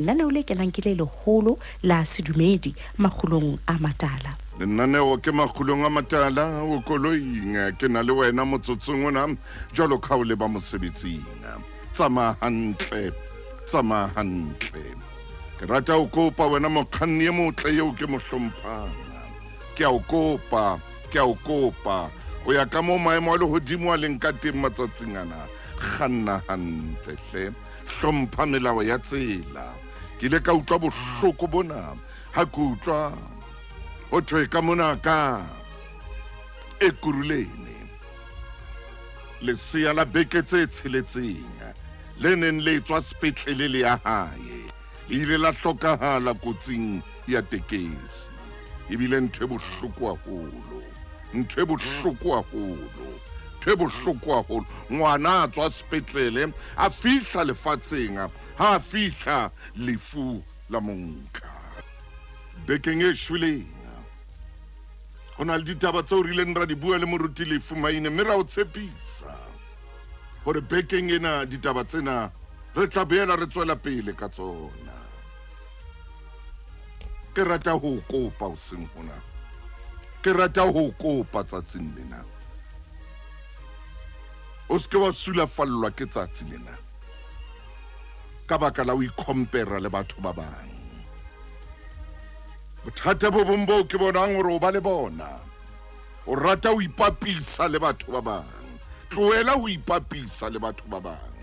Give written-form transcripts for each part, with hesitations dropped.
Lenaneo le kenang ke le leholo la sedumedi makgulong a matala. Lenaneo ke makgulong a matala o koloing ke na le wena motsotsong ona jwalo ka o leba mosebetsing. Tsamaya hantle, tsamaya hantle. Ke rata ho kopa wena mokganni e motle eo ke mo hlomphang. Ke a o kopa, ke a o kopa ho ya ka moo maemo a lehodimo a leng ka teng matsatsing ana, kganna hantle hle. Hlompha melao ya tsela. Ke ile ka utlwa bohloko bona ha ke utlwa ho thwe ka mona ka Ekurhuleni lesea la beke tse tsheletseng le neng le tswa sepetlele le ya hae le ile la hlokahala kotsing ya tekesi. Ebile ntho e bohloko haholo, ntho e bohloko haholo, ntho e bohloko haholo. Ngwana a tswa sepetlele a fihla lefatsheng, ha a fihla lefu la monka. Bekeng e shweleng ho na le ditaba tseo re ileng ra di bua le moruti Lefu Maine mme ra o tshepisa hore bekeng ena ditaba tsena re tla boela re tswela pele ka tsona. Ke rata ho o kopa hoseng hona. Ke rata ho o kopa tsatsing lena. O se ke wa sulafallwa ke tsatsi lena ka baka la ho ikhompera le batho ba bang. Bothata bo bong boo ke bonang hore o ba le bona, o rata ho ipapisa le batho ba bang. Tlohela ho ipapisa le batho ba bang.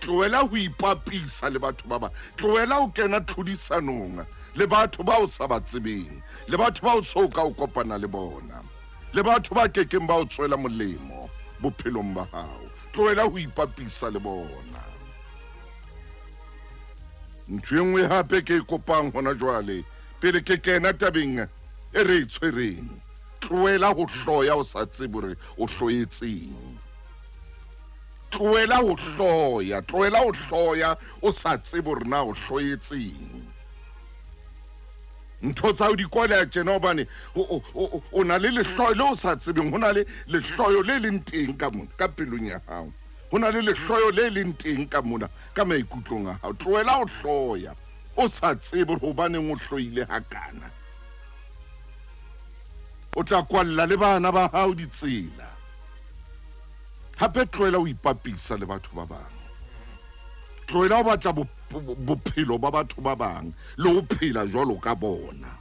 Tlohela ho ipapisa le batho ba bang. Tlohela ho kena tlhodisanong le batho ba o sa ba tsebeng, le batho ba o so ka o kopana le bona, le batho ba ke keng ba o tswela molemo bophelong ba hao. Tlohela ho ipapisa le bona. Ntho e nngwe hape ke e kopang hona jwale, pele ke kena tabeng e re e tshwereng, tlohela ho hloya o sa tsebe hore o hloetseng. Tlohela ho hloya, tlohela ho hloya o sa tsebe hore na o hloetseng. Ntho tsa hao di kwaleha tjena hobane o na le lehloyo le o sa tsebeng. Ho na le lehloyo le leng teng ka mona ka pelong ya hao. Ho na le lehloyo le leng teng ka mona ka maikutlong a hao. Tlohela ho hloya o sa tsebe hore hobaneng o hloile hakana. O tla kwalla le bana ba hao ditsela. Hape tlohela ho ipapisa le batho ba bang. Tlohela ho batla bophelo ba batho ba bang le ho phela jwalo ka bona.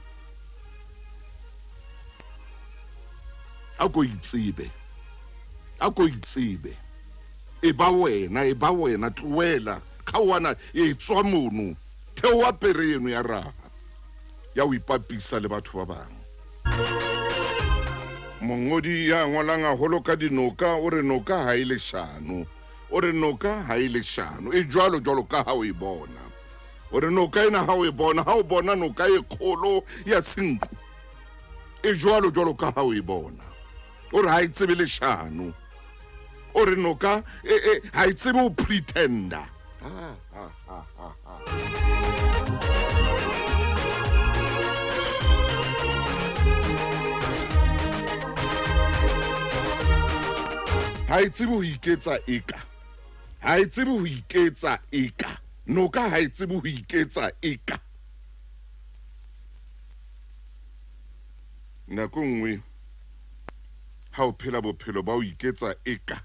A ko itsebe. A ko itsebe. E ba wena, e ba wena, tlohela. Kgaohana, etswa mono. Theoha pere eno ya raha ya ho ipapisa le batho ba bang. Mongodi ya ngolang haholo ka dinoka o re noka ha e leshano. O re noka ha e leshano. E jwalo jwalo ka ha o e bona. O re noka ena ha o e bona, ha o bona noka e kgolo ya Senqu, e jwalo jwalo ka ha o e bona. O re ha e tsebe leshano. O re noka e, e, ha e tsebe ho pretender. Ah, ah, ah, ah, ah. Ha e tsebe ho iketsa eka. Ha e tsebe ho iketsa eka. Noka ha e tsebe ho iketsa eka. Nako e nngwe ha o phela bophelo ba ho iketsa eka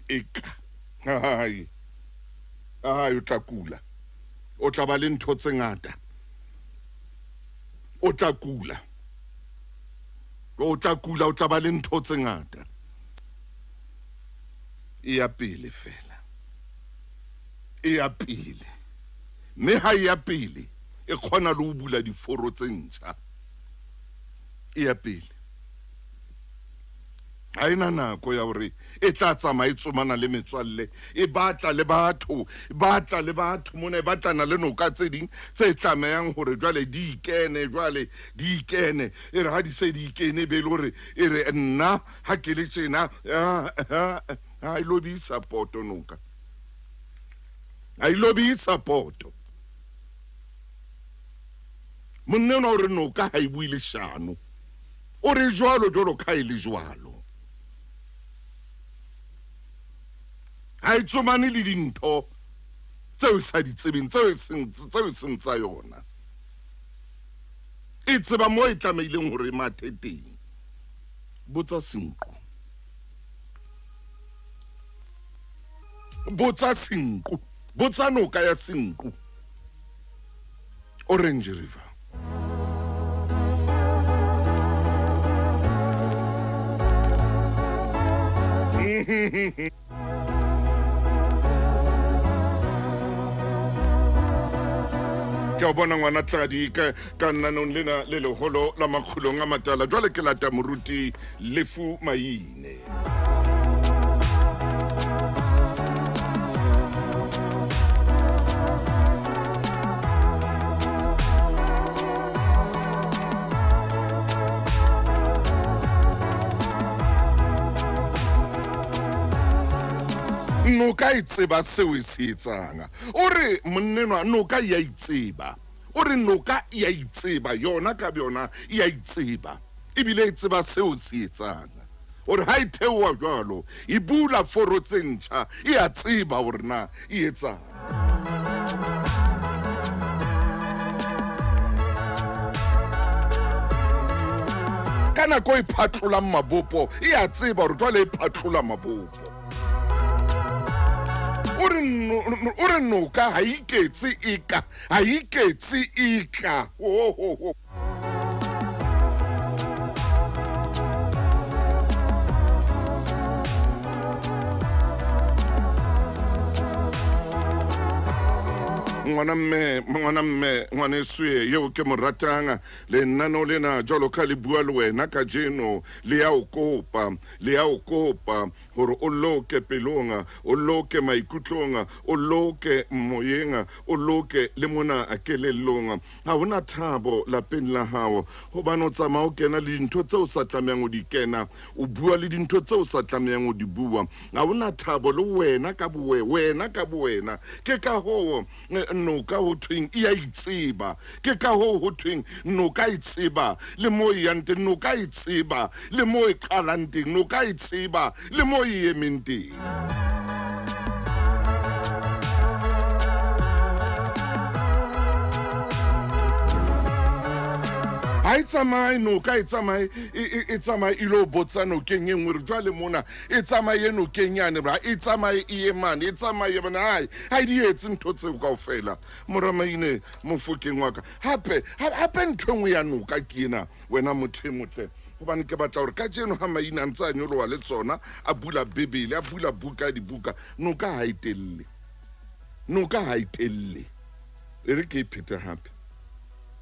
eka hai hai o tla kula o tla ba le ntho tse ngata o tla kula o tla kula o tla ba le ntho tse ngata e ya pele fela e ya pele mme ha e ya pele e kgona le ho bula diforo tse ntjha e ya pele ha e na nako ya hore e tla tsamaya e tsomana le metswalle e batla le batho e batla le batho mona e batlana le noka tse ding tse tlamehang hore jwale di ikene jwale di ikene e re ha di se di ikene be e le hore e re nna ha ke le tjena ha e lo be support noka ha e lo be support Monna enwa o re noka ha e bue leshano. O re jwalo jwalo ka e le jwalo. Ha e tsomane le dintho. Tseo e sa di tsebeng, tseo e seng, tseo e seng tsa yona. E tseba moo e tlamehileng hore e mathe teng. Botsa senqu. Botsa senqu. Botsa noka ya senqu. Orange River. Ke a o bona ngwana tladi ka ka nnanong lena le leholo la makgulong a matala. Jwale ke lata moruti Lefu Maine. Noka e tseba seo e se etsang. O re monnenwa noka e a itseba. O re noka e a itseba, yona ka byona e a itseba, ebile e tseba seo se etsang. O re ha e theoha jwalo, e bula foro tse ntjha, e a tseba hore na e etsang. Ka nako e phatlolang mabopo, e a tseba hore jwale e phatlola mabopo. O re o re noka ha e iketse eka, ha e iketse eka. Ho, ho, ho. Ngwana mme, ngwana mme, ngwaneso yeo ke mo ratang, lenaneo lena jwalo ka le bua le wena kajeno, le ya o kopa, le ya o kopa gore o loke pelong, o loke maikutlong, o loke moyeng, o loke le mona kelellong. Ga go na thabo lapeng la gago gobane o tsamaya o kena le dintho tse o sa tlamehang o di kena, o bua le dintho tse o sa tlamehang o di bua. Ga go na thabo le wena ka bowe, wena ka bowena. Ke ka hoo noka ho thweng e a itseba. Ke ka hoo ho thweng noka e tseba le mo e yang teng, noka e tseba le mo e qalang teng, noka e tseba le mo e emeng teng. Ha e tsamaye noka, e tsamaye, e, e, e tsamaye e lo botsa nokeng e nngwe re jwale mona e tsamaye nokeng yane bra, e tsamaye e ye mane, e tsamaye bana, hai ha e di etse ntho tseo kaofela. Moramaine mofokeng wa ka, hape hape ntho e nngwe ya noka ke ena wena motho e motle, gobane ke batla gore kajeno ga maina a ntse a nyoloha le tsona, a bula Bibele, a bula buka ya dibuka, noka ha e telle, noka ha e telle. E re ke e phete gape,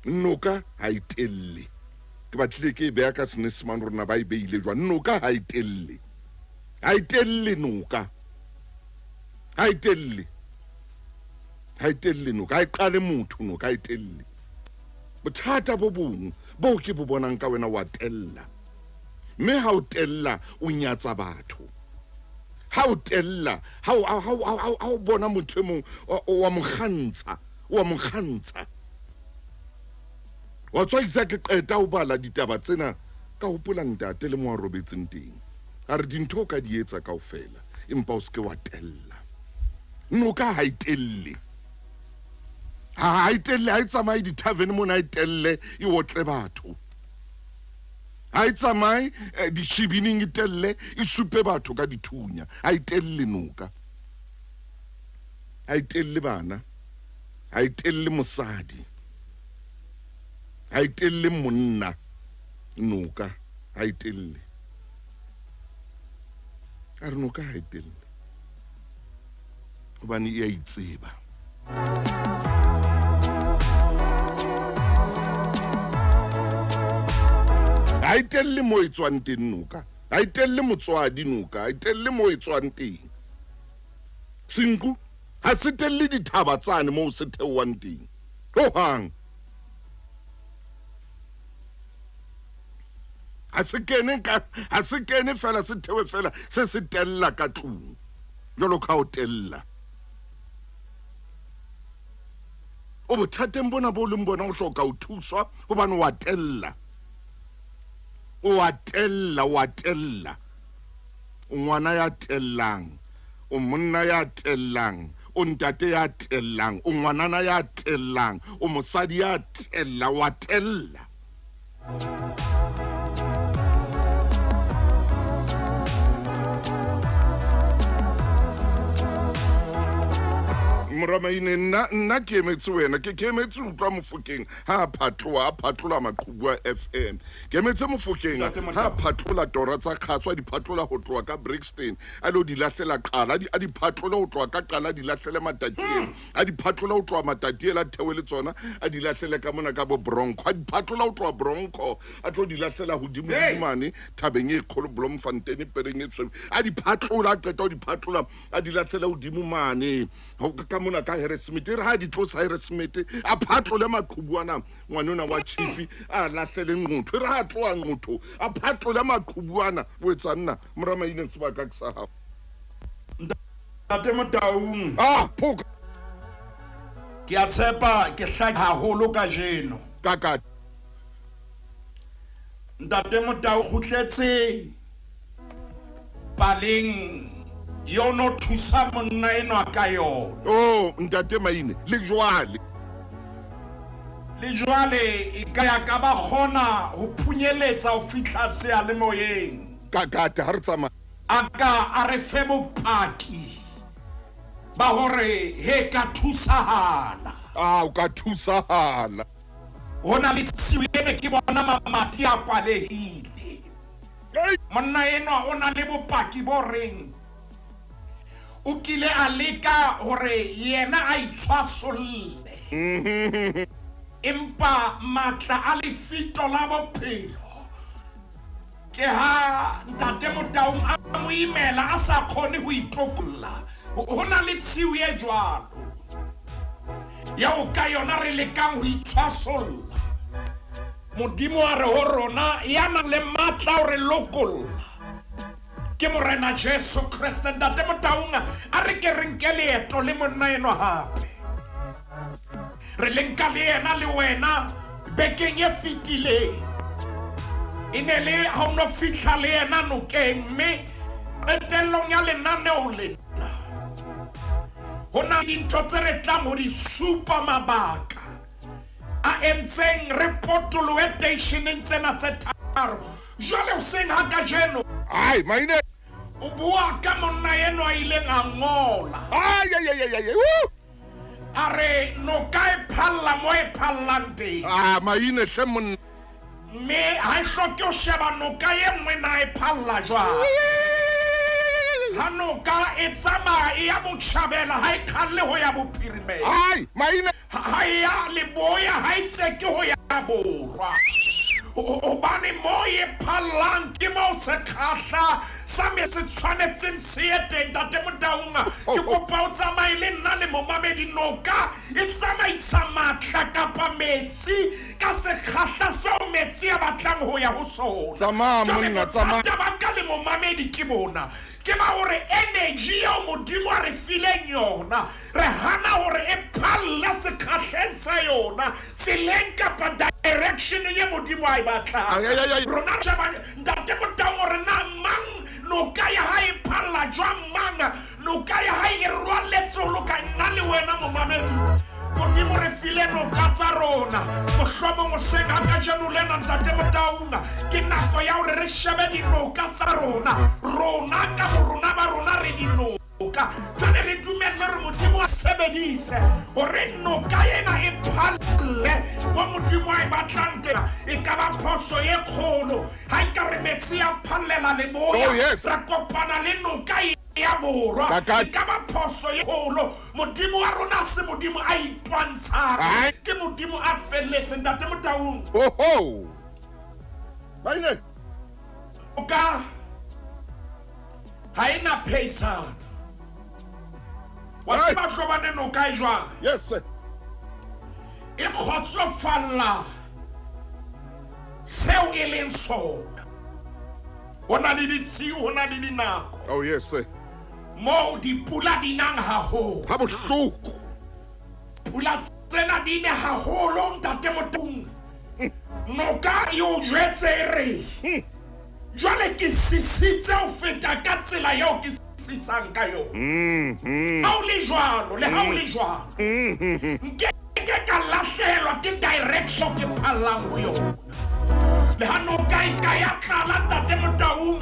noka ha e telle. Ke batlile ke e beya ka Senesemane gore na ba e beile jwang. Noka ha e telle, ha e telle noka, ha e telle, ha e telle noka, ha e qale motho noka, ha e telle. Bothata bo bong boo ke bo bonang ka wena, wa tella, mme ha o tella o nyatsa batho. Ha o tella, ha o, ha o, ha o, ha o bona motho e mong, wa mo kgantsha, wa mo kgantsha. Wa tswa itse ke qeta ho bala ditaba tsena, ka hopola ntate le mo a robetseng teng. A re dintho o ka di etsa kaofela, empa o se ke wa tella. Noka ha e telle. Ha e telle, ha e tsamaye di-tavern mona, e telle, e otle batho. Ha e tsamaye dishibining, e telle, e supe batho ka dithunya. Ha e telle noka. Ha e telle bana. Ha e telle mosadi. Ha e telle monna. Noka ha e telle. A re noka ha e telle gobane e a itseba. Ha e telle mo e tswang teng noka, ha e telle motswadi noka, ha e telle mo e tswang teng. Senku ha se telle dithaba tsane moo se theohang teng hohang. Ha se kene ka, ha se kene fela, se thewe fela, se se tella ka tlung jwalo ka o tella. O bothateng bona bo leng bona, o hloka ho thuswa hobane wa tella, o a tella, o a tella. O ngwana ya tellang, o monna ya tellang, O ntate ya tellang, o ngwanana ya tellang, o mosadi ya tella, wa tella. Moramaine, nna ke emetse wena, ke emetse utlwa Mofokeng ha a phatloha, a phatlola maqhubu a FM. Ke emetse Mofokeng ha a phatlola tora tsa kgatso, a di phatlola ho tloha ka Brixton, a lo di lahlela Qala, a di phatlola ho tloha ka Qala, a di lahlele Matatiele, a di phatlola ho tloha Matatiele, a thewe le tsona, a di lahlele ka mona ka bo Bronco, a di phatlola ho tloha Bronco, a tlo di lahlela hodimo mane thabeng e kgolo Bloemfontein, pereng e tshweu, a di phatlola, a qeta ho di phatlola, a di lahlela hodimo mane ka mona ka Harrismith. E re ha di tlosa Harrismith, a phatlole maqhubu ana, ngwanona wa Chief, a lahlele Nquthu. E re ha tloha Nquthu, a phatlole maqhubu ana. O etsa nna Moramaine, sebaka ke sa hao. Ntate Motaung. Ah, phoka. Ke a tshepa ke hlaka haholo kajeno. Kaka. Ntate Motau kgutletse paleng yo no thusa monna enwa ka yona. Oh, ntate Maine, le jwale. Le jwale e ka ya ka ba kgona ho phunyeletsa ho fihla seyalemoyeng. Kakata ha re tsamaya. A ka a re fe bopaki ba hore he ka thusahala. Ah, o ka thusahala. Ho na le tshiu ene ke bona mamati a kwalehile. Monna enwa o na le bopaki bo reng o kile a leka hore yena a itshwasolle, empa matla a lefito la bophelo ke ha ntate Motaung a mo imela a sa kgone ho itokolla. Ho na le tshiu e jwalo eo ka yona re lekang ho itshwasolla. Modimo a re ho rona ya nang le matla o re lokolla ke Morena Jesu Kreste. Ntate Motaung, a re ke re nke leeto le monna enwa hape, re le nka le yena le wena bekeng e fetileng. E ne le ha o no fihla le yena nokeng, mme qetellong ya lenaneo lena ho na le dintho tse re tlang ho di supa mabaka a entseng re potolohe teisheneng tsena tse tharo. Jwale hoseng ha kajeno, Ai, Maine. o bua ka monna enwa a ileng a ngola. Ai, ai, ai, ai, ai, woo! A re noka e phalla mo e phallang teng. Ah, Maine hle monna. Mme ha e hloke ho sheba noka e nngwe na e phalla jwang. Ha noka e tsamaya e ya botjhabela, ha e kgalle ho ya bophirimela. Ai, Maine. Ha e ya leboya, ha e tseke ho ya borwa. Hobane mo e phallang ke moo sekgahla sa me se tshwanetseng se ye teng. Ntate Motaung, ke kopa o tsamaye le nna le momamedi. Noka e tsamaisa matla kapa metsi ka sekgahla seo metsi a batlang ho ya ho sona. Tsamaya Jwale monna, tsamaya. bothata ba ka le momamedi ke bona, ke ba hore energy eo Modimo a re fileng yona, re hana hore e phalle sekgahleng sa yona, tseleng kapa direction ye Modimo a e batlang. Ai, ai, ai, ai. Rona re sheba ntate Motaung hore na mang noka ya hae e phalla jwang, mang noka ya hae e rwalletse ho loka. Nna le wena momamedi, Modimo re file noka tsa rona. Mohlomong hoseng ha kajeno lena ntate Motaung, ke nako ya hore re shebe dinoka tsa rona. Rona ka borona ba rona re dinoka. Jwale re dumelle hore Modimo a sebedise hore noka ena e phalle mo Modimo a e batlang teng. E ka ba phoso e kgolo ha e ka re metsi a phallela leboya, Oh, yes. ra kopana le noka e ya borwa. Kaka. E ka ba phoso e kgolo. Modimo wa rona se Modimo a itwantshang, Ai. ke Modimo a felletseng. Ntate Motaung, Oho. Maine. noka ha e na phehisano. Wa Ai. tseba hlobane noka e jwang? Yes, sir. E kgotsofalla seo e leng sona. Ho na le ditshiu, ho na le dinako Oh, yes, sir. moo dipula di nang haholo. Ha bohloko. Pula tsena di ne haholo ntate Motaung. Noka e o jwetse e re, jwale ke sisitse ho feta ka tsela eo ke utlwisisang ka yona. Ha o le jwalo, le ha o le jwalo, nke ke ka lahlehelwa ke direction ke phallang ho yona. Le ha noka e ka ya tlala, Ntate Motaung,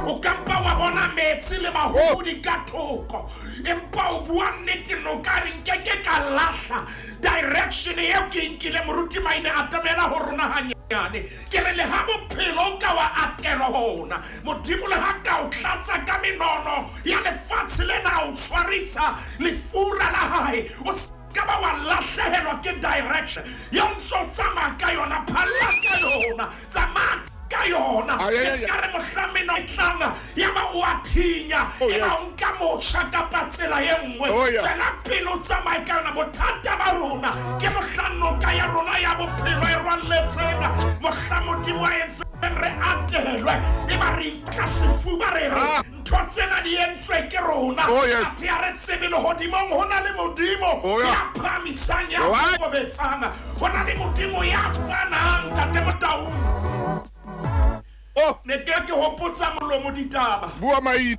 o kampa wa bona metsi le mahodi ka thoko, empa o bua nnete, noka re nkeke ka lahla direction eo ke nkile. Moruti Maine, atamela ho rona hanyane. Ke re le ha bophelo o ka wa atelwa hona Modimo, le ha ka o tlatsa ka menono ya lefatshe lena, o tshwarisa lefura la hae, o ka ba wa lahlehelwa ke direction ya o ntso tsamaya ka yona. Phalla ka yona, tsamaya ka yona. Ai, ai, E ai, se ka re mohla meno e tlang ya ba o a thinya, Oh, e ba yes. o nka motjha kapa tsela e nngwe. Oh, yeah. Tswela pele o tsamaye ka yona. Bothata ba rona ke mohla noka ya rona ya bophelo e rwalletseng, mohla Modimo a entseng re atelwe, e ba re itla sefuba, re re Ah. ntho tsena di entswe ke rona. Oh, yes. Athe ya re tsebe lehodimong ho na le Modimo Oh, yeah. ya phahamisang, ya What? kokobetsang, ho na le Modimo ya fanang. Ntate Motaung, Oh, ne ke ke hopotsa molomo ditaba. Bua, Maine.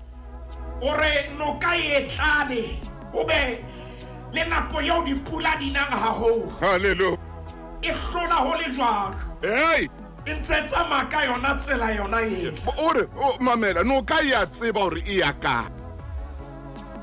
O re noka e tlale, o be le nako eo dipula di nang haholo, Hallelujah. e hlola ho le jwalo, Hey, e ntse e tsamaya ka yona tsela yona eo. O re o mamela, noka e a tseba hore e ya kae.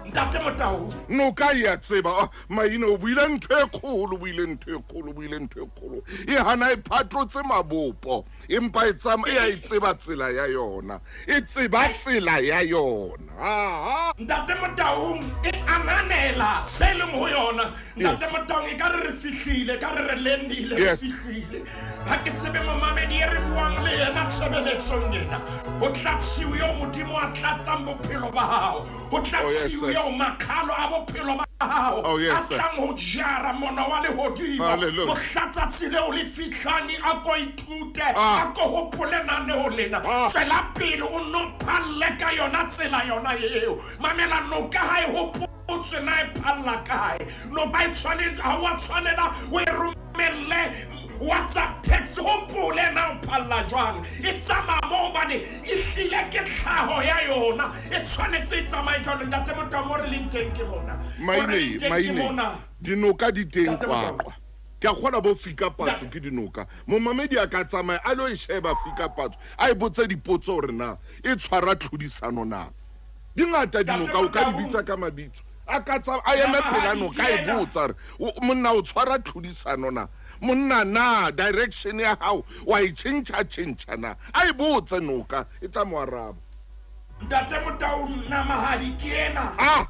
Ntate Motaung, Noka e a tseba. Ah, Maine, o buile ntho e kgolo, o buile ntho e kgolo, o buile ntho e kgolo. E hana e phatlotse mabopo, empa e e a e tseba tsela ya yona, e tseba tsela ya yona. Ah, ah. Ntate Motaung, e ananela se leng ho yona. Ntate Motaung, e ka re re fihlile, ka re re landile, re fihlile. Ha ke tsebe momamedi e re buang le yena tshebeletsong ena, ho tla tshiu eo Modimo a tlatsang bophelo ba hao, ho tla Oh, yes, tshiu sir. eo makgalo a bophelo ba hao Oh, yes, a sir. tlang ho jara mona wa lehodimo. Hallelujah. Mohla tsatsi leo le fihlang, a ko ithute, Ah. a ko hopole naneo lena. Ah. Tswela pele o no phalle ka yona tsela yona eo. Mamela, noka ha e hopotswe na e phalla kae. Noka e tshwanetse, ha wa tshwanela o e romelle WhatsApp text, hopole na o phalla jwang. E tsamaya mo hobane e hlile ke tlhaho ya yona, e tshwanetse e tsamaye jwalo. Ntate Motho, mo re leng teng ke mona. Mo re Maine, leng teng ke Maine, mona. dinoka di teng Ntate Motaung. Qwaqwa, ke a kgona bo fika patso. Ntate. Ke dinoka, momamedi a ka tsamaya a lo e sheba fika patso, a e botse dipotso hore na e tshwara tlhodisano na. Di ngata dinoka, o ka di Motaung. bitsa ka mabitso. A ka tsa a eme pela noka, a e Namahadi ke ena. botsa re, "Monna, o tshwara tlhodisano na? Monna, na direction ya hao wa e tjhentjha tjhentjha na?" A e botse noka, e tla mo araba. Ntate Motaung, namahadi ke ena. Ah.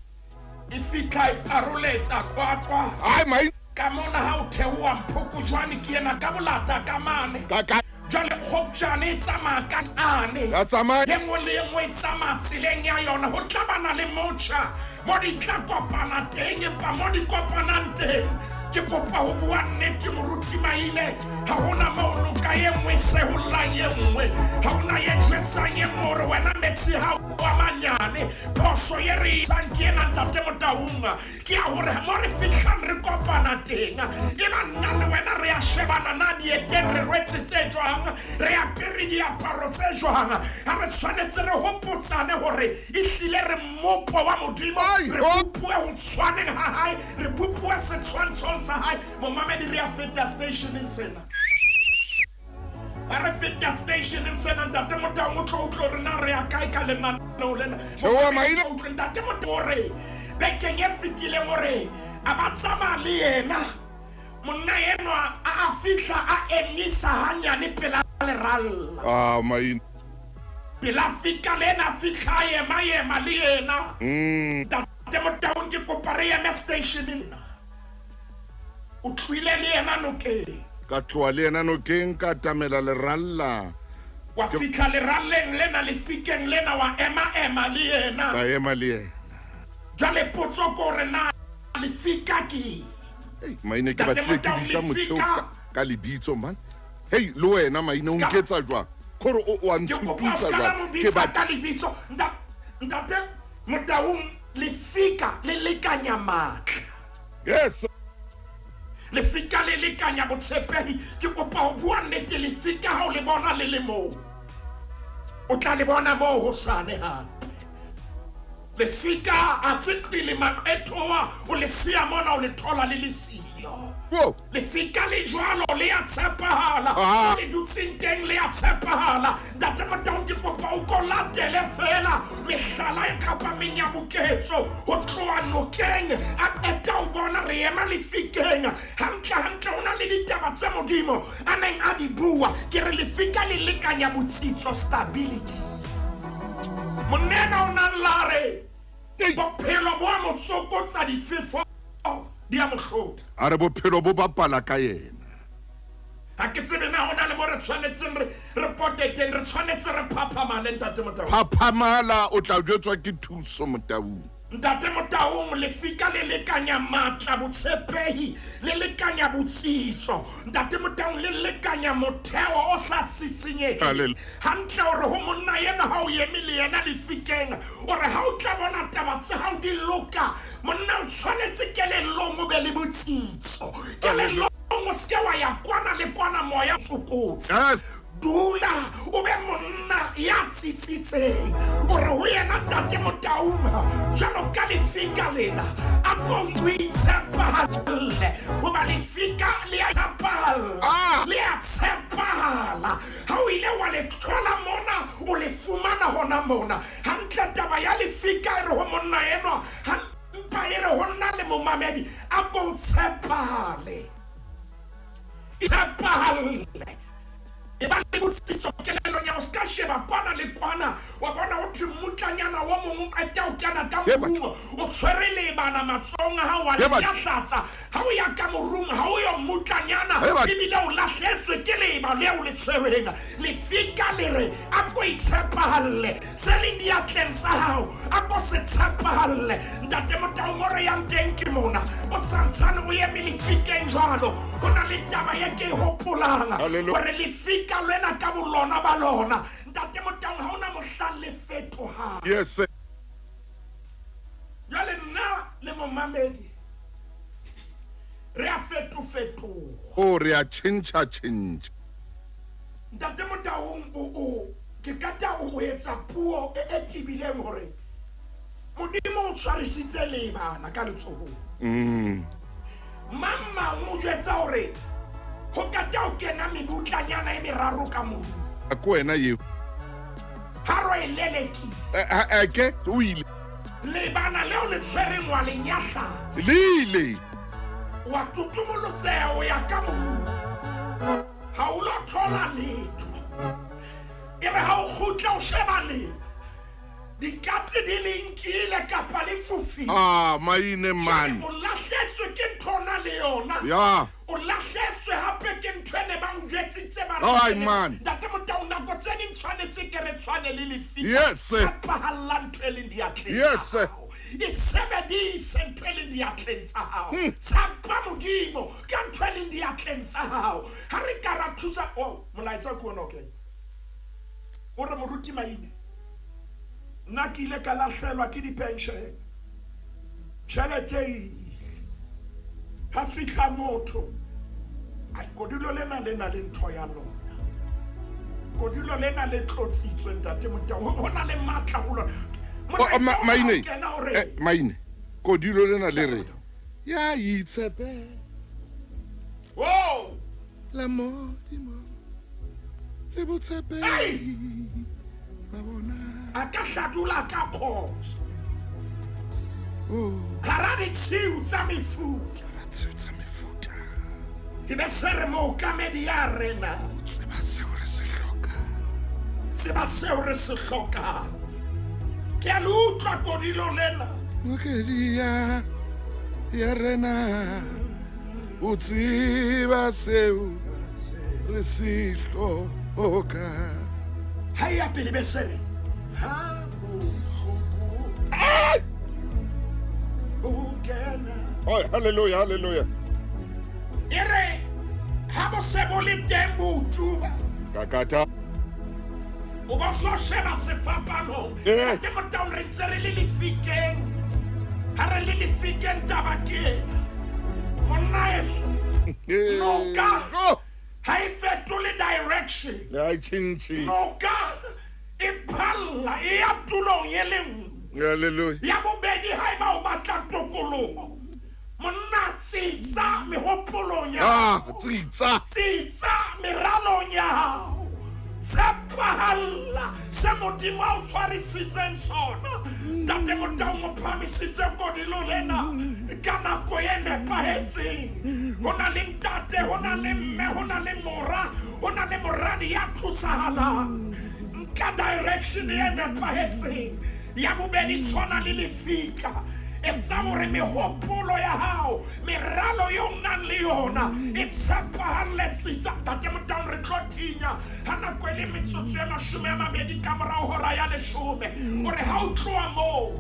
E fitlha e paroletsa Qwaqwa. Ai, Maine. Ka mona ha o theoha Mphokojwane ke ena ka bolata ka mane. Ka ka. Jwale Kgopjane e tsamaya ka ane. Ya tsamaya. E nngwe le e nngwe e tsamaya tseleng ya yona. Ho tla bana le motjha mo di tla kopana teng, empa mo di kopanang teng, ke kopa ho bua nnete, moruti Maine, ha hona moo noka e nngwe e sehollang e nngwe, ha hona e jwetsang e nngwe hore wena metsi ha wa manyane. Phoso e re etsang ke ena, Ntate Motaung, ke ya hore mo re fihlang re kopana teng, e ba nna le wena re a shebana na dieteng re rwetse tse jwang, re apere diaparo tse jwang. Ha re tshwanetse re hopotsane hore ehlile re mmopo wa Modimo, Ai, re oh. bopuwe ho tshwaneng ha hae, re bopuwe setshwantshong sa hae. Momamedi, re a feta stationeng sena. Ha re feta stationeng sena, Ntate Motaung, o tlo utlwe hore na re ya kae ka lenaneo lena. Theoha, Momamedi, Maine. o tlo utlwe Ntate Motaung hore bekeng e fetileng hore a ba tsamaya le yena monna enwa, a fihla a emisa hanyane pela leralla. Ah, Maine. Pela fika le ena, fitlha a ema ema le yena. Ntate Motaung, ke kopa re eme stationeng. O tlohile le yena nokeng. Ka tloha le yena nokeng, ka tamela leralla. Wa fitlha leralleng lena, lefikeng lena, wa ema ema le yena. Ka ema le yena. Jwale potso ke hore na lefika ke Ei, Maine, ke Ntate batlile ke Motaung, bitsa motho eo lefika. ka lebitso man. Hei, le wena, Maine, o Ska- nketsa jwang? Kore o a Ke kopa o ntshututsa ska la jwang? mo Ke bitsa bat ka lebitso. Ntate Motaung, lefika le lekanya matla. Yes. Lefika le lekanya botshepehi. Ke kopa ho bua nnete, lefika ha o le bona le le moo, o tla le bona moo hosane hape. Lefika a se qile maqethoa, o le siya mona o le thola le le siyo. Lefika le jwalo le a tshepahala, le dutseng teng le a tshepahala. Ntate Motaung, ke kopa o ko latele fela mehlala e kapa menyabuketso ho tloha nokeng a qeta o bona re ema lefikeng. Hantle hantle ho na le ditaba tse Modimo a neng a di bua. Ke re lefika le lekanya botsitso, stability. Monnena o nang la re bophelo bo a mo tsokotsa, difefo di a mo hlotha. A re bophelo bo bapala ka yena. Ha ke tsebe na ho na le mo re tshwanetseng re pote teng, re tshwanetse re phaphamale, Ntate Motaung. Phaphamala, o tla jwetswa ke thuso, Motaung. Ntate Motaung, lefika le lekanya matla, botshepehi, le lekanya botsitso. Ntate Motaung, le lekanya motheo o sa sisinyeheng. Hantle o re ho monna ena ha o eme le yena lefikeng, o re ha o tla bona taba tsa hao di loka, monna o tshwanetse kelellong o be le botsitso. Kelellong o se ke wa ya kwana le kwana moya o tsokotse. Dula o be monna ya tsitsitseng. O re ho yena, Ntate Motaung, jwalo ka lefika lena, a ko o itshepahalle, hoba lefika le a tshepahalla, le a tshepahala. Ha o ile wa le thola mona, o le fumana hona mona. Hantle taba ya lefika e re ho monna enwa, mpa e re ho nna le momamedi, a ko o tshepahale. Tshepahalle. E ba le botsitso kelellong ya o se ka sheba kwana le kwana, wa bona ho thwe mmutlanyana o mong o qeta o kena ka morung, o tshwere leebana matsohong a hao, wa le nyahlatsa. Ha o ya ka morung, ha o yo mmutlanyana, ebile o lahletswe ke leeba leo le tshwereng. Lefika le re, a ko itshepahalle, se leng diatleng sa hao, a ko se tshepahalle. Ntate Motaung, o re yang teng ke mona, o santshane o eme lefikeng jwalo. Ho na le taba e ke e hopolang, hore lefika lena ka bolona ba lona, Ntate Motaung, ha hona mohlang le fetohang. Yes. Jwale nna le momamedi re a fetofetoha. O re a tjhentjha tjhentjha. Ntate Motaung, o ke kata o etsa puo e tebileng hore Modimo o tshwarisitse leebana ka letsohong. Mang mang o jwetsa hore ho kata o kena mebutlanyana e meraro ka morung. Ke wena eo. Ha ro e lelekisa. Ke o ile. Lebana leo le tshwereng wa le nyahlatsa. Le ile. Wa tutumolotseha o ya ka morung. Ha o lo thola letho. E re ha o kgutla o sheba le. Dikatse di le nkile kapa le fofile. Ah, maine man. O lahletswe ke ntho ona le yona. Ya. O lahletswe hape ke ntho e ne ba o jwetsitse ba re. Man. Ntate Motaung, nako tse ding tshwanetse ke re tshwane le lefika. Yes. Tshepahalla ntho e leng diatleng tsa hao. E sebedise ntho e leng diatleng tsa hao. Tshepa Modimo ka ntho e leng diatleng tsa hao. Ha re ka ra thusa, oh, molaetsa ke ona o kena. O re moruti Maine, nna ke ile ka lahlelwa ke di-pension, tjhelete e ile, ha fihla motho. Ai, kodulo lena le na le ntho ya lona. Kodulo lena le tlotsitswe, Ntate Motaung, ho na le matla ho lona. Maine, Maine, kodulo lena le re ya itshepe. Oh! La Modimo le botshepehi ba bona. A ka hladola ka khotso. Hara ditshiu tsa mefuta. Hara tshiu tsa mefuta. Ke be se re mookamedi ya rena. O tseba seo re se hlokang. Tseba seo re se hlokang. Ke a le utlwa kodilo lena. Mookedi ya rena. O tseba seo re se hlokang. Ha ya pele be se re ha bohloko bo kena. Hallelujah, hallelujah. E re ha bo se bo le teng bo tuba. Kakata. O ba so sheba sefapanong. Ntate Motaung, re ntse re le lefikeng. Ha re le lefikeng taba ke ena. Monna eso. Noka ha e fetole direction. Ha e tjhentjhe. Noka e phalla e ya tulong e le nngwe. Hallelujah. Ya bobedi haeba o batla tokoloho, monna tsitsa mehopolong ya hao. Tsitsa. Tsitsa meralong ya hao. Tshepahalla se Modimo a o tshwarisitseng sona. Ntate Motaung o phahamisitse kodilo lena ka nako e nepahetseng. Ho na le ntate, ho na le mme, ho na le mora, ho na le moradi ya thusahalang. Nka direction e nepahetseng. Ya bobedi tshwana le lefika. Etsa hore mehopolo ya hao, meralo eo o nang le yona e tshepahalle tsitsa. Ntate Motaung re tlo thinya ha nako e le metsotso e 20 ka morao hora ya 10. O re ha o tloha moo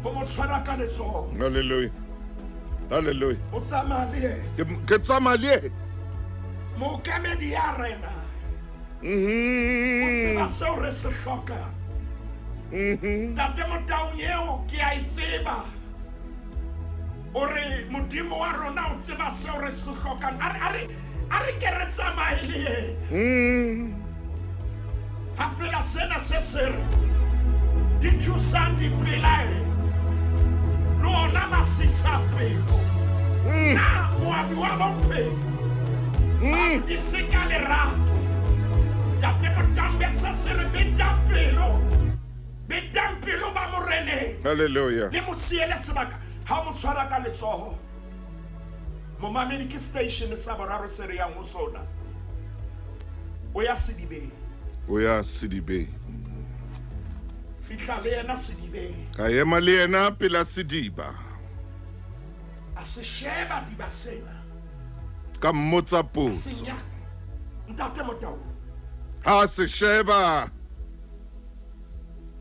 ho mo tshwara ka letsoho. Hallelujah. Hallelujah. O tsamaya le yena. Ke tsamaya le yena. Mookamedi ya rena. O tseba seo re se hlokang. Ntate Motaung eo ke a e tseba. O re Modimo wa rona o tseba seo re se hlokang. A re ke re tsamaye le yena. Ha fela sena se se re di thusang dipelaelo le ona masisapelo. Na moabi wa bophelo a di se ka lerato. Ntate Motaung be se se re beta pelo. Betang pelo ba moreneng. Hallelujah. Le mo siele sebaka ha o mo tshwara ka letsoho. Momamedi ke station sa boraro se re yang ho sona. O ya sedibeng. O ya sedibeng. Fihla le yena sedibeng. Ka ema le yena pela sediba. A se sheba diba sena. Ka mmotsa potso. Ntate Motaung. Ha se sheba.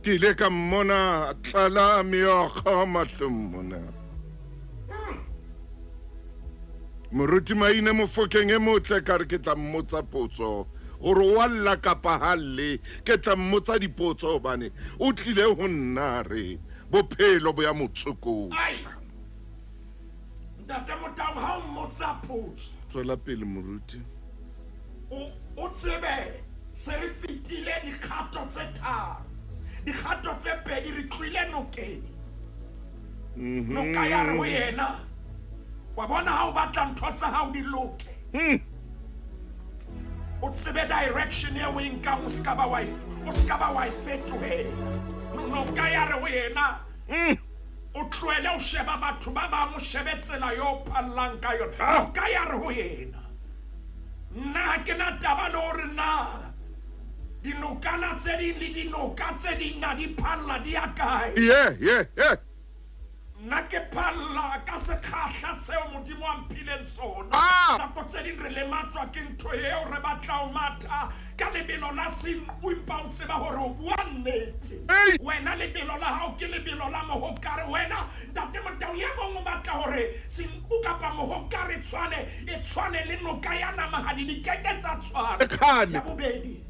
Ke ile ka mmona tlala meokgo mahlong mona. Moruti Maine Mofokeng e motle ka re ke tla mmotsa potso gore o a lla kapa ha lle, ke tla mmotsa dipotso hobane o tlile ho nna re bophelo bo ya motsokotsa. Ntate Motaung ha o mmotsa potso. Tswela pele moruti. O tsebe se re fetile dikgato tse tharo. Dikgato tse pedi re tlohile nokeng. Noka ya re ho yena, wa bona ha o batla ntho tsa hao di loke. O tsebe direction eo o e nkang, o ska ba wa e fetohela. Noka ya re ho yena, o tlohele o sheba batho ba bang, o shebe tsela eo o phallang ka yona. Noka ya re ho yena, nna ha ke na taba le hore na dinokana tse ding le dinoka tse ding na di phalla di ya kae. Yeah. Nna ke phalla ka sekgahla seo Modimo a mphileng sona. Nako tse ding re lematswa ke ntho eo re batla ho matha ka lebelo la senqu, empa o tseba hore o bua nnete. Wena lebelo la hao ke lebelo la mohokare. Wena Ntate Motaung e mong o batla hore senqu kapa mohokare tshwane e tshwane le noka ya namahadi, di keke tsa tshwana. Ya bobedi,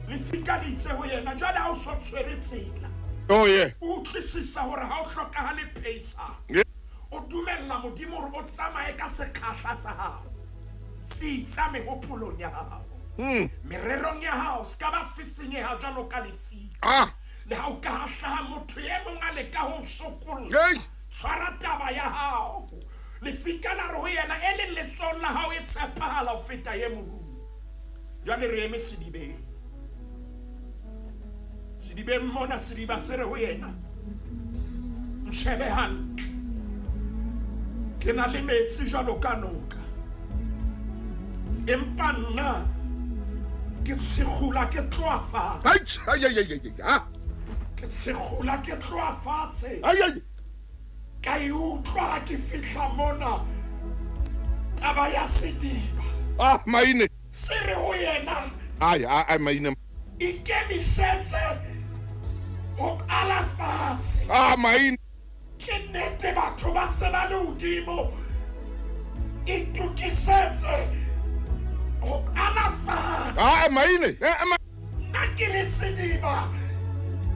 lefika le itse ho yena jwale ha o so tshwere tsela. Oh yeah. O utlwisisa hore ha o hlokahale phehisano. O dumella Modimo hore o tsamaye ka sekgahla sa hao. Tsitsa mehopolong ya hao. Mererong ya hao se ka ba sisinyeha jwalo ka lefika. Le ha o ka hlaha motho e mong a leka ho sokolla. Tshwara taba ya hao. Lefika la re ho yena e leng letsohong la hao e tshepahala ho feta e moruo. Jwale re eme sedibeng. Sedibeng mona sediba se re ho yena, ntjhebe hantle. Ke na le metsi jwalo ka noka. Empa nna ke tshikgula ke tloha fatshe. Ke tshikgula ke tloha fatshe. Ka e utlwa ha ke fihla mona taba ya sediba. Maine. Se re ho yena. Ai Maine. Ikemisetse ho qala fatshe. Maine. Ke nnete batho ba se ba le hodimo. Itokisetse ho qala fatshe. Maine. Nna ke le sediba.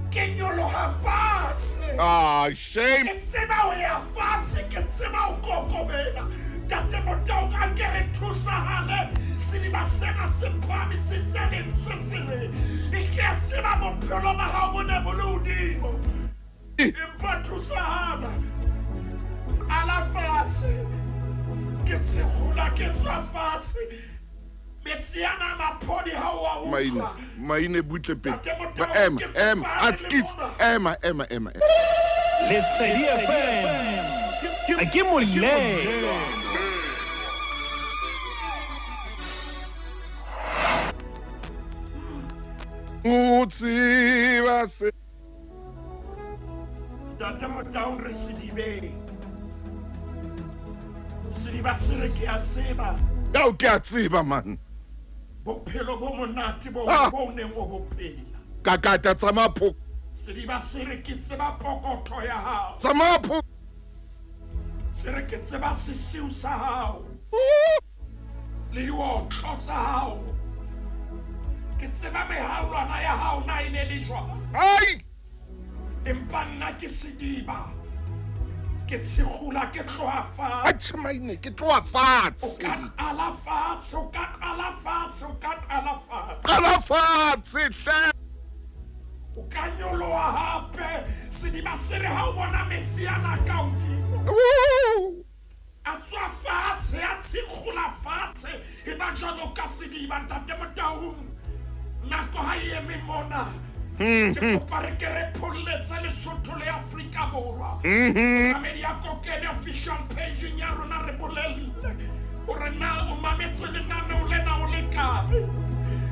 Ke nyoloha fatshe. Shame. Ke tseba ho ya fatshe, ke tseba ho kokobela. Ntate Motaung a ke re thusahale. Sediba sena se phahamisitse lentswe se re, ke a tseba bophelo ba hao bo ne bo le hodimo. Empa thusahala. Qala fatshe. Ke tshekgola ke tswa fatshe. Metsi ana a maphodi ha o a utlwa. Maine, maine butle pele. Ntate Motaung, Ema, ke ema, kopane le atskits, mona. ema, ema, ema. Lesedi FM ke molelo. O tseba se. Ntate Motaung, re sedibeng. Sediba se re ke a tseba. Ao, ke a tseba, man. Bophelo bo monate bo Ah. bo neng o bo phela. Kakata tsamaya pho. Sediba se re ke tseba pokotho ya hao. Tsamaya pho. Se re ke tseba sesiu sa hao. Le diotlo tsa hao. Ke tseba mehaolwana ya hao na e ne le jwang. Ai! Empa nna ke sediba. Ke tshekgola ke tloha fatshe. Atjhe, maine, ke tloha O fatshe. ka qala fatshe, o ka qala fatshe, o ka qala fatshe. Qala fatshe hle. O ka nyoloha hape. Sediba se re ha o bona metsi ana ka hodimo. Woo! A tswa fatshe, a tshekgola fatshe. E ba jwalo ka sediba, Ntate Motaung. Nako ha e eme mona. Ke kopa re ke re pholletse Lesotho le Afrika Borwa. Mamedi ya Kokene official page ya rona re bolelle hore na o mametse lenaneo lena o le kae.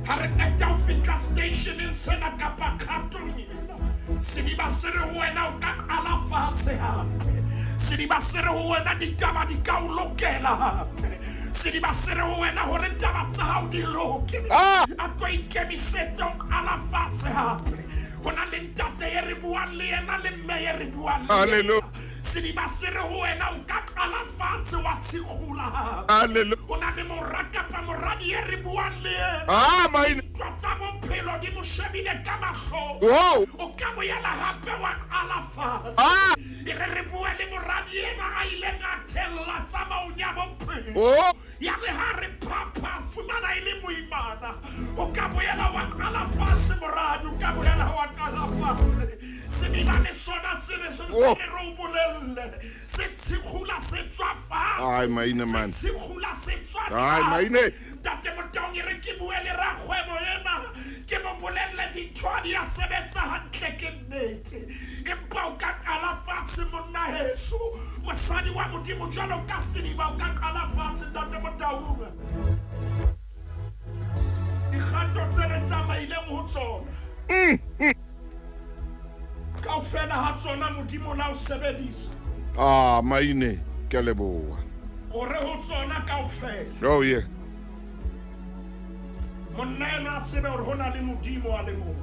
Ha re qeta ho fihla stationeng sena kapa kgatong ena, sediba se re ho wena o ka qala fatshe hape. Sediba se re ho wena ditaba di ka o lokela hape. Sediba se re ho wena hore taba tsa hao di loke. Ah! A tlo ikemisetse ho qala fatshe hape. Ho na le ntate e re buang le yena le mme e re buang le yena. Hallelujah. Sediba se re ho wena o ka qala fatshe wa tshekgola hape. Hallelujah. Ho na le mora kapa moradi e re buang le yena. Ah, maine. Ntwa tsa bophelo di mo shebile ka mahlong. Wow. O ka boela hape wa qala fatshe. Ah! E re re bue le moradi ena a ileng a thella tsamaong ya bophelo. Oh! Ya re ha re phapha fumana e le moimana. O ka boela wa qala fatshe moradi, o ka boela wa qala fatshe. Sediba le sona se re se Oh. re o bolelle. Se tshekgola se tswa fatshe. Ai, maine, man. Se tshekgola se tswa Ai, tlase. maine. Ntate Motaung, e re ke bue le rakgwebo ena, ke mo bolelle dintho ha di a sebetsa hantle ke nnete. Empa o ka qala fatshe monna heso. Mosadi wa Modimo jwalo ka sediba o ka qala fatshe Ntate Motaung. Dikgato tse re tsamaileng ho tsona. Kaofela ha tsona Modimo la o sebedisa. Ah, maine, ke a leboha. Hore ho tsona kaofela. Oh, yeah. Monna ena a tsebe hore ho na le Modimo a le mong.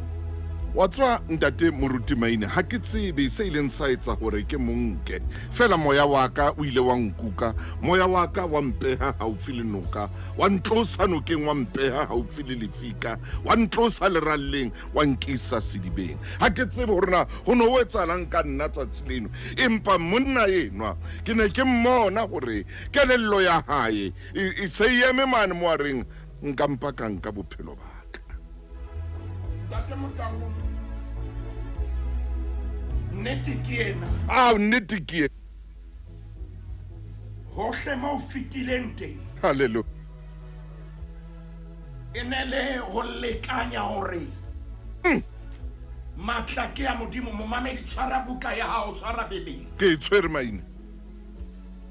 Wa tswa ntate Moruti Maine, ha ke tsebe se ileng sa etsa hore ke monke. Fela moya wa ka o ile wa nkuka, moya wa ka wa mpeha haufi le noka, wa ntlosa nokeng wa mpeha haufi le lefika, wa ntlosa leralleng wa nkisa sedibeng. Ha ke tsebe hore na ho no ho etsahalang ka nna tsatsi leno, empa monna enwa ke ne ke mmona hore kelello ya hae e se e eme mane mo a reng nka mpa ka nka bophelo ba ka. Ntate Motaung, nnete ke ena. Ah, nnete ke ena. Hohle mo o fetileng teng. Hallelujah. E ne le ho lekanya hore matla ke ya Modimo. Momamedi, tshwara buka ya hao, tshwara Bibele. Ke e tshwere maine.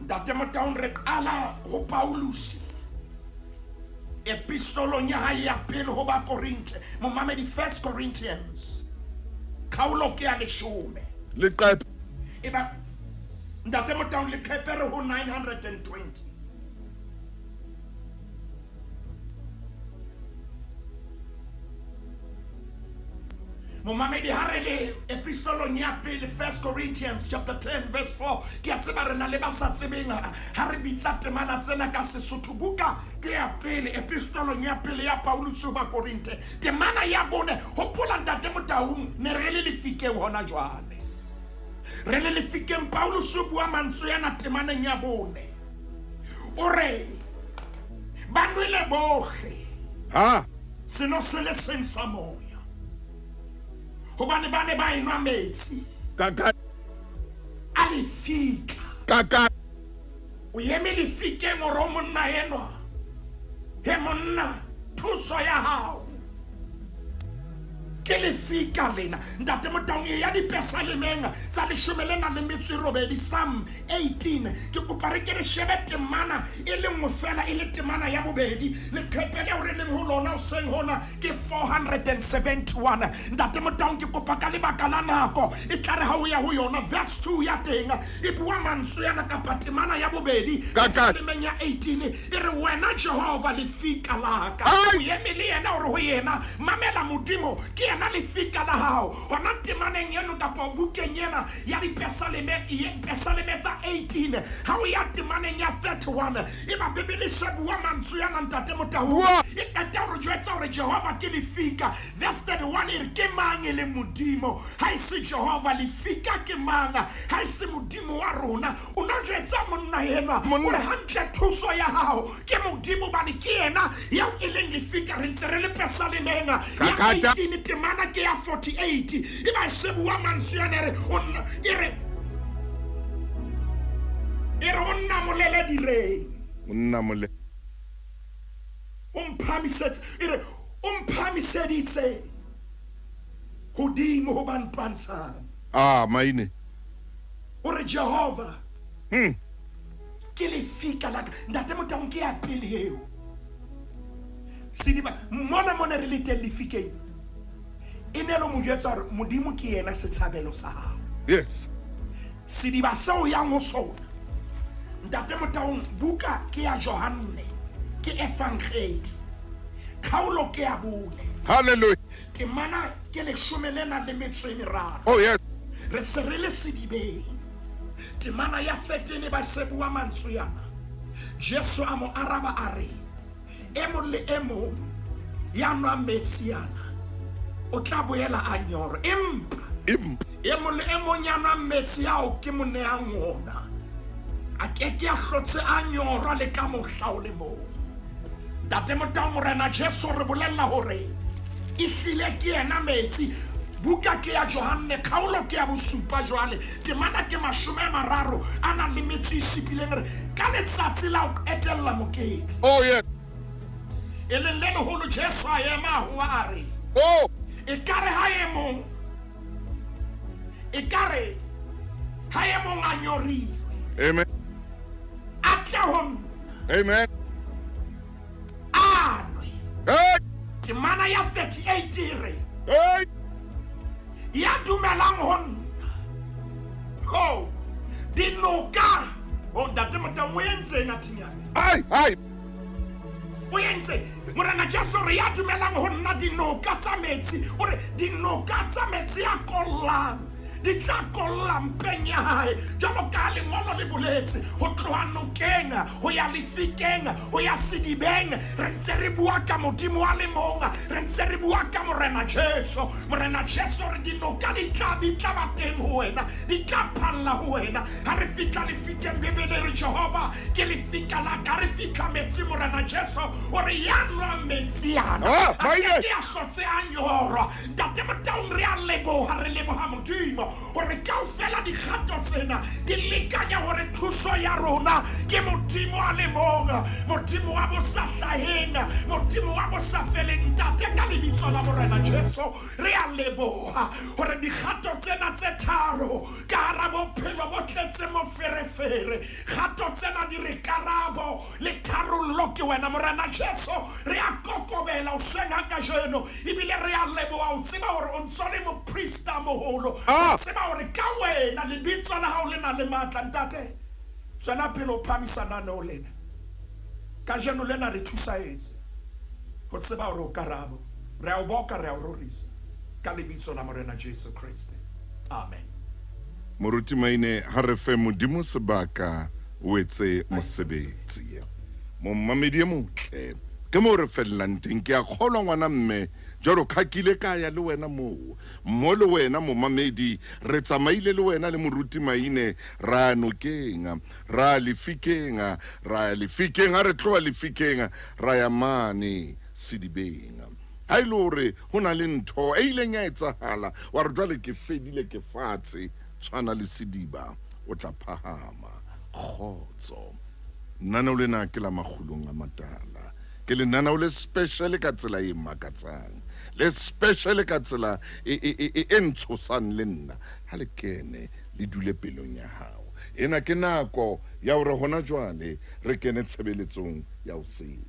Ntate Motaung, re qala ho Paulus epistolong ya hae ya pele ho Bakorinthe. Momamedi, 1 Corinthians kgaolo ke ya 10. Leqephe. Eba Ntate Motaung, leqephe re ho 920. Momamedi, ha re le epistolong ya pele, 1 Corinthians chapter 10 verse 4. Ke a tseba re na le ba sa tsebeng ha re bitsa temana tsena ka Sesotho. Buka ke ya pele, epistolong ya pele ya Paulus ho Bakorinthe, temana ya 4. Hopola Ntate Motaung, ne re le lefikeng hona jwale. Re le lefikeng, Paulus o bua mantswe ana temaneng ya 4. O re Ba nwele bohle. Ha. Seno se le seng sa moya. Hobane ba ne ba enwa metsi. Kaka. A lefika. Kaka. O eme lefikeng o re o monna enwa. He monna, thuso ya hao. Ke lefika lena. Ntate Motaung, e ya dipesalemeng tsa leshome le nang le metso e robedi, Psalm 18. Ke kopa re ke re shebe temana e le nngwe fela, e le temana ya bobedi. Leqhepe leo re leng ho lona hoseng hona ke 471. Ntate Motaung, ke kopa ka lebaka la nako e tla re ha o ya ho yona verse 2 ya teng e bua mantswe yana kapa temana ya bobedi pesalemeng ya 18 e re, wena Jehova lefika la ka. Ai! O eme le yena hore ho yena mamela Modimo ke yena lefika la hao. Hona temaneng eno kapa bukeng ena ya dipesaleme, pesaleme tsa 18 ha o ya temaneng ya 31 e ba Bibele se bua mantswe yana Ntate Motaung. Bua. E qeta hore jwetsa hore Jehova ke lefika. Verse 31 e re ke mang e leng Modimo ha e se Jehova? Lefika ke mang ha e se Modimo wa rona? O no jwetsa monna enwa Monna. hore hantle thuso ya hao ke Modimo, hobane ke yena eo e leng lefika. Re ntse re le pesalemeng ya Kakata. 18 temana ke ya 48 e ba se bua mantswe yana e re o nna, e re, e re o nnamolele direng. O nnamole. O mphamisetse, e re o mphamiseditse hodimo ho ba ntwantshang. Ah, maine. O re Jehova ke lefika la ka. Ntate Motaung, ke ya pele eo. Sediba mona mona re le teng lefikeng. E ne le mo jwetsa hore Modimo ke yena setshabelo sa hao. Yes. Sediba seo yang ho sona. Ntate Motaung, buka ke ya Johanne, ke Evangeli. Kgaolo ke ya bone. Hallelujah. Temana ke leshome le nang le metso e meraro. Oh yes. Re se re le sedibeng. Temana ya 13 ba se bua mantswe yana. Jesu a mo araba a re, e mong le e mong ya nwang metsi ana o tla boela a nyorwa. Empa Empa e mong le e mong ya nwang metsi ao ke mo nehang ona a ke ke a hlotse a nyorwa le ka mohla o le mong. Ntate Motaung, Morena Jesu re bolella hore ehlile ke yena metsi. Buka ke ya Johanne, kgaolo ke ya bosupa jwale. Temana ke 30 a nang le metsi e supileng re ka letsatsi la ho qetella mokete. Oh yes. E leng le leholo Jesu a ema a howa a re, Oh. ekare ha e mong, ekare ha e mong a nyorilwe, Amen. a tle ho nna, Amen. a nwe. Hey. Temana ya 38 e re, Hey. ya dumelang ho nna, ho dinoka. Oh, Ntate Motaung, o entseng a thinyane? Ai, ai. O entse. Morena Jesu re ya dumelang ho nna dinoka tsa metsi. O re dinoka tsa metsi a kollang di tla kolla mpeng ya hae. Jwalo ka lengolo le boletse, ho tloha nokeng ho ya lefikeng ho ya sedibeng, re ntse re bua ka Modimo a le mong, re ntse re bua ka Morena Jesu. Morena Jesu re dinoka di tla, di tla ba teng ho wena, di tla phalla ho wena. Ha re fihla lefikeng, Bibele re Jehova ke lefika la ka. Ha re fihla metsi, Morena Jesu o re ya nwang metsi ana Ah, a maine. ke ke a hlotse a nyorwa. Ntate Motaung, re a leboha, re leboha Modimo hore kaofela dikgato tsena di lekanya hore thuso ya rona ke Modimo a le mong, Modimo wa bo sa hlaheng, Modimo wa bo sa feleng. Ntate, ka lebitso la Morena Jesu re a leboha hore dikgato tsena tse tharo ka hara bophelo bo tletse moferefere, kgato tsena di re karabo le tharollo ke wena Morena Jesu. Re a kokobela hoseng ha kajeno, ebile re a leboha ho tseba hore o ntso le moprista moholo. Ah. Tseba hore ka wena lebitso la hao le na le matla. Ntate, tswela pele ho phamisa lenaneo lena. Kajeno lena re thusaetse ho tseba hore o karabo. Re a o boka, re a o rorisa ka lebitso la Morena Jesu Kreste. Amen. Moruti Maine, ha re fe Modimo sebaka o etse mosebetsi. Momamedi e motle, Ke moo re fellang teng. Ke a kgolwa ngwana mme jwalo ka ke ile ka ya le wena moo, mo le wena momamedi, re tsamaile le wena le moruti Maine, ra nokeng, ra lefikeng, ra ya lefikeng, ha re tloha lefikeng ra ya mane sedibeng. Ha e le hore ho na le ntho e ileng ya etsahala, wa re jwale ke fedile, ke fatshe, tshwana le sediba, o tla phahama. Kgotso. Lenaneo lena ke la Makgulong a Matala. Ke lenaneo le special ka tsela e makatsang, le special ka tsela e, e, e, e, e ntshosang le nna. Ha le kene le dule pelong ya hao. Ena ke nako ya hore hona jwale re kene tshebeletsong ya hoseng.